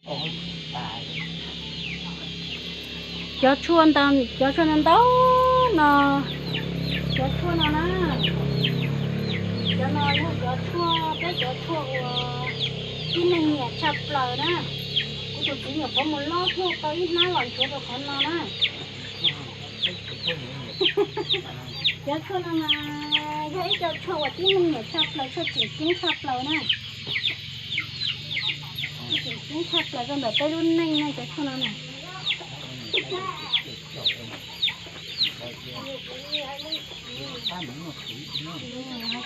Cov tshuaj ntau, cov tshuaj ntau ntau no, cov tshuaj no na, cov no yog cov tshuaj, peb cov tshuaj uas tib neeg nyiam tshaj plaws na. Kuv tus txiv nyuam qhuav mus lov tuaj tau ib hnab los nchuav rau qhov no na. Cov tshuaj no mas yog ib co tshuaj uas tib neeg nyiam tshaj plaws, tshuaj tseem ceeb tshaj plaws na. Tshuaj tseem ceeb tshaj plaws rau ntawm peb lub neej na cov tshuaj no na.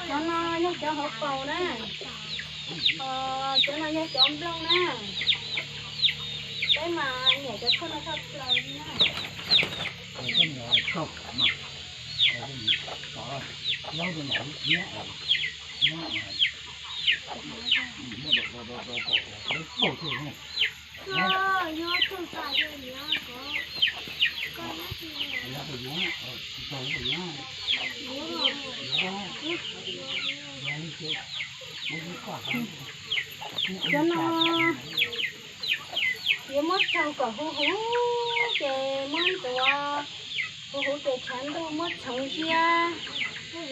Cov no yog cov hauv paus na, cov no yog cov nplooj na. Peb mas nyiam cov tshuaj no tshaj plaws li na. Cov no yuav muab tsaug kom huv huv ces muab ntxuav, huv huv ces tshav ntuj muab txhoov ziab,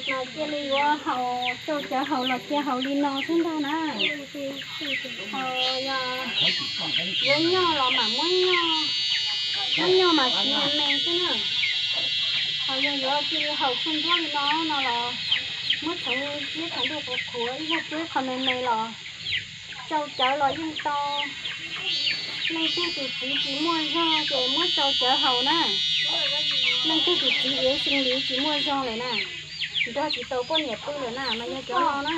mas cia li yuav haus, tsau cawv haus los cia haus li no xwb ntag na. Haus yog yuav nyoj los mam muab nyoj, muab nyoj mas siv me me xwb na. Ho yog yuav cia li haus tsuag ntsuab li no no los muab txhoov ziab tshav ntuj qhuav qhuav ib zag tsuab ib qho me me los tsau cawv los yeej tau. Leej twg tus txiv tsis muaj zog ces muab tsau cawv haus na. Leej twg tus txiv ev xees liv tsis muaj zog lawm na, nrog tsis tau poj niam pw lawm na, mas yog cov no na.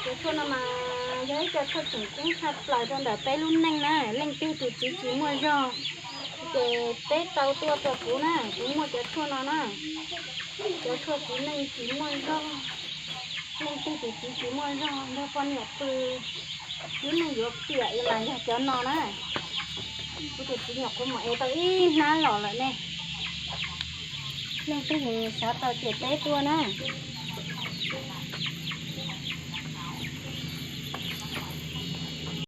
Cov tshuaj no mas yog ib co tshuaj tseem ceeb tshaj plaws rau ntawm peb lub neej na. Leej twg tus txiv tsis muaj zog ces peb tau tuaj rau kuv na, kuv muaj cov tshuaj no na. Cov tshuaj txiv neej tsis muaj zog, leej twg tus txiv tsis muaj zog nrog poj niam pw, lub neej yuav piam mas yog cov no na. Kuv tus txiv nyuam qhuav mus ev tau ib hnab los lawm ne. Leej twg xav tau ces peb tuaj na.